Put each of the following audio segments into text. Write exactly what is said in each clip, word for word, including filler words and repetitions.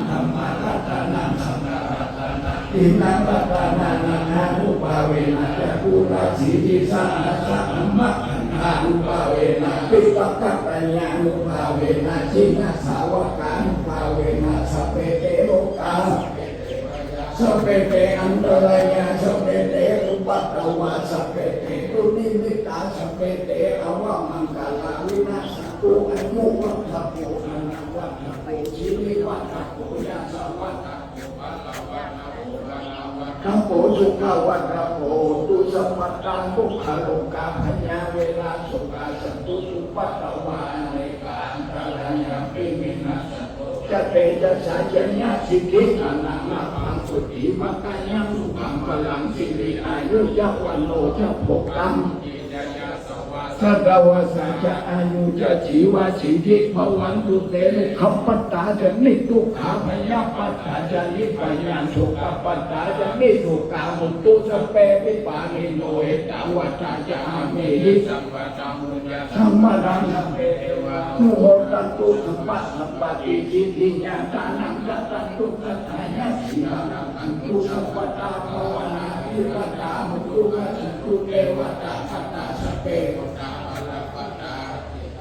ธัมมารัตตะนัง สังฆารัตตะนัง ติณณังรัตตะนานัง อานุภาเวนะ จักขุราสีติสหัสสะ ธัมมะขันธานุภาเวนะ ปิตกัตตะยานุภาเวนะ จิณสาวกานุภาเวนะ สัพเพเตโรกา สัพเพเตอันตรายา สัพเพเตอุปัทวา สัพเพเตตุนิมิตตา สัพเพเตอวมังคลา วินาสสะตุ อายุวัฒโข อาณาวัฒโข สิริวัฒโข ยสวัฒโข พลวัฒโข ธนวัฒโข สุขวัฒโข ตุสัพพะตา ทุกขโรกา พยาเวรา โสกา สัตตุ อุปัทวา อเนกา อันตรายา ปิ วินาสสะ จะเตจะสา จะญาสิทธิ อานัง ลาภัง โสติ ภะคะยัง สุขัง พลัง สิริ อายุ จะ วัณโณ จะ โภคัง สัตวาสา จะ อายุ จะ จีวาสิทธิ ภะวันตุ เต ทุกขัปปะตา จะ นิทุกขา ภยปปะตา จะ นิพยา โสกปปะตา จะ นิโสกา โหนตุ สัพเพ วิปาลิโน เอตาวัตตา จะ อาเมหิ สัมปะ ธัมมานัง สัพเพเตวา นุโมทันตุ สัพพะสัมปะติ สิทธิยา ทานัง ดะทันตุ สัตถายา สีลัง รักขันตุ สัพพะทา ภาวนา ภิรตา โหนตุ คัจฉันตุ เตวะตา คตา สัพเพ พุทธา บาลปะตา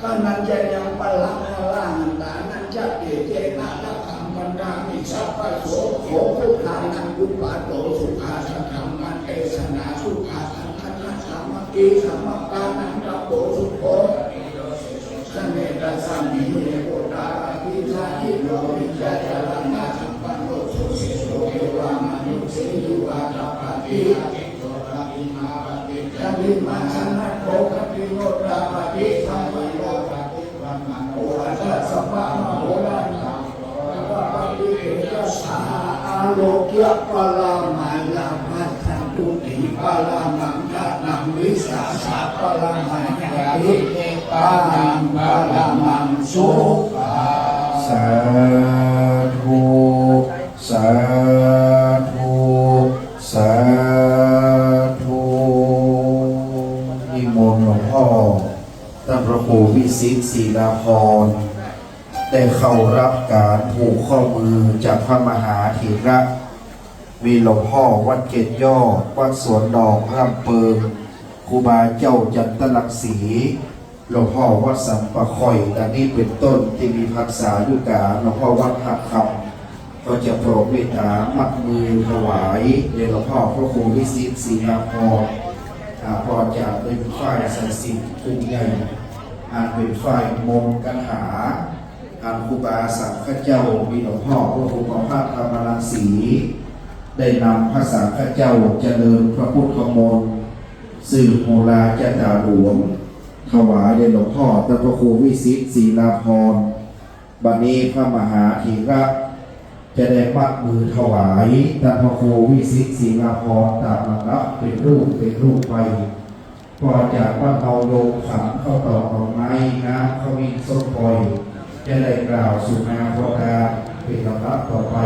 กะนัญจะยัง ปะละหะราหันตานัญจะ เตเจนะ รักขัง บัณฑามิ สัพพะ โส โข พุทธานัง อุปาโต สุขัสสะ ธัมมะเตสนา สุขัสสะ สามัคคี สัมมะกานัง ตะโพ สุโข สเนตัสสะ มิหิ โอตาปะกิ สายิโน วิชชาจะรัณะสัมปันโน สุเสโส เอวะมะนุสสี ยุวาตะปะกิ อาทิตโต ปะกิมาปะกิ จันทิมา สะนะโข กะติโน ตาปะกิ สัมปันโน ปะกิ ปันโน อัสสะ สะปะมะโหรา ปะกิเตจะสา อาโรเกะ ปะละมัง ลาภัสสันตุติ ปะละมัง ธนัง วิสาสะ ปะละมัง ญาติ เมตตานัง ปะละมัง สุขัง สาธุ สาธุ สาธุ นิมนต์หลวงพ่อ ต้านพระครูวิสิทธิ์ ศิลาภรณ์ ได้เข้ารับก๋านผูกข้อมือจากพระมหาเถระ มีหลวงพ่อวัดเกตยอด วัดสวนดอก ร่ำเปิง ครูบาเจ้าจันทรังสี หลวงพ่อวัดสันป่าค่อย ดังนี้เป๋นต้น ตี้มีพรรษาอยู่ก๋าน หลวงพ่อวัดท่าคำ ก็จะโปรดเมตตามัดมือถวายแด่หลวงพ่อพระครูวิสิทธิ์ ศิลาภรณ์ อ่า ก็จะเป๋นฝ่ายสายสิญจน์กลุ่มใหญ่ อันเป๋นฝ่ายมนต์คาถา อันครูบาสังฆเจ้า มีหลวงพ่อพระครูประภาสธรรมรังสี ได้นำพระสังฆเจ้าเจริญพระพุทธมนต์ สืบโหราจาต๋าหลวง ถวายแด่หลวงพ่อต้านพระครูวิสิทธิ์ ศิลาภรณ์ บัดนี้พระมหาเถระจะได้มัดมือถวายต้านพระครูวิสิทธิ์ ศิลาภรณ์ ต๋ามลำดับเป๋นลูกเป๋นลูกไป พ่ออาจ๋ารย์วัดเฮาโยมขันข้าวตอกดอกไม้ น้ำขมิ้นส้มป่อย จะได้กล่าวสุนาโหตาเป๋นลำดับต่อไป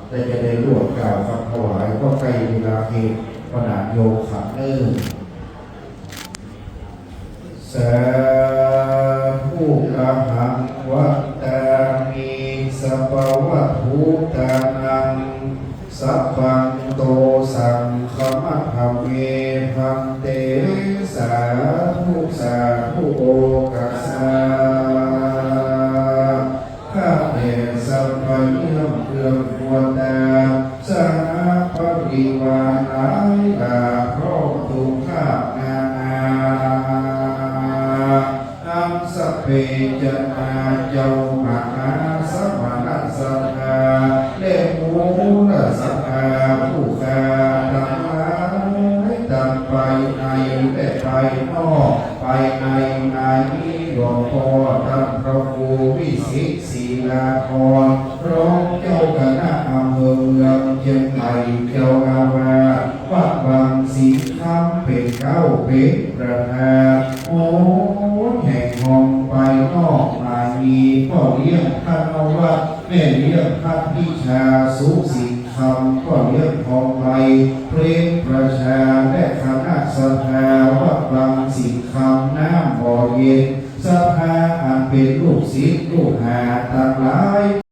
และจะได้ร่วมกล่าวคำถวาย ก็ใก้เวลาเหตุ ขอหนานโยมขันเน่อ สาธุ อะหัง วันทามิ สัพพะวัตถุตานัง สัพพันโต สังฆมัทเว ภันเต สาธุ สาธุ โอกัสสะ ข้าแต่สัพพะเยื่องเครื่องครัวตา สหปริวารหลายหลาก พร้อมทุกภาคนานา อันสเปจนาเจ้ามหาสมณสภา และมูลสภาผู้ข้าตังหลายตังภายในและภายนอก ภายในมานี้หลวงพ่อต้านพระครูวิสิทธิ์ ศิลาภรณ์ รองเจ้าคณะอำเภอเมืองเจียงใหม่ เจ้าอาวาสวัดวังสิงห์คำ เป๋นเก๊าเป๋นประธาน โอ้ แห่งห้องภายนอกมานี้ พ่อเลี้ยงธนวัฒน์ แม่เลี้ยงพัฒน์พิชา สุสิงห์คำ พ่อเลี้ยงทองใบ เปรมประชา และคณะสภาวัดวังสิงห์คำ น้ำบ่อเย็น สภาอันเป๋นลูกศิษย์ลูกหาตังหลาย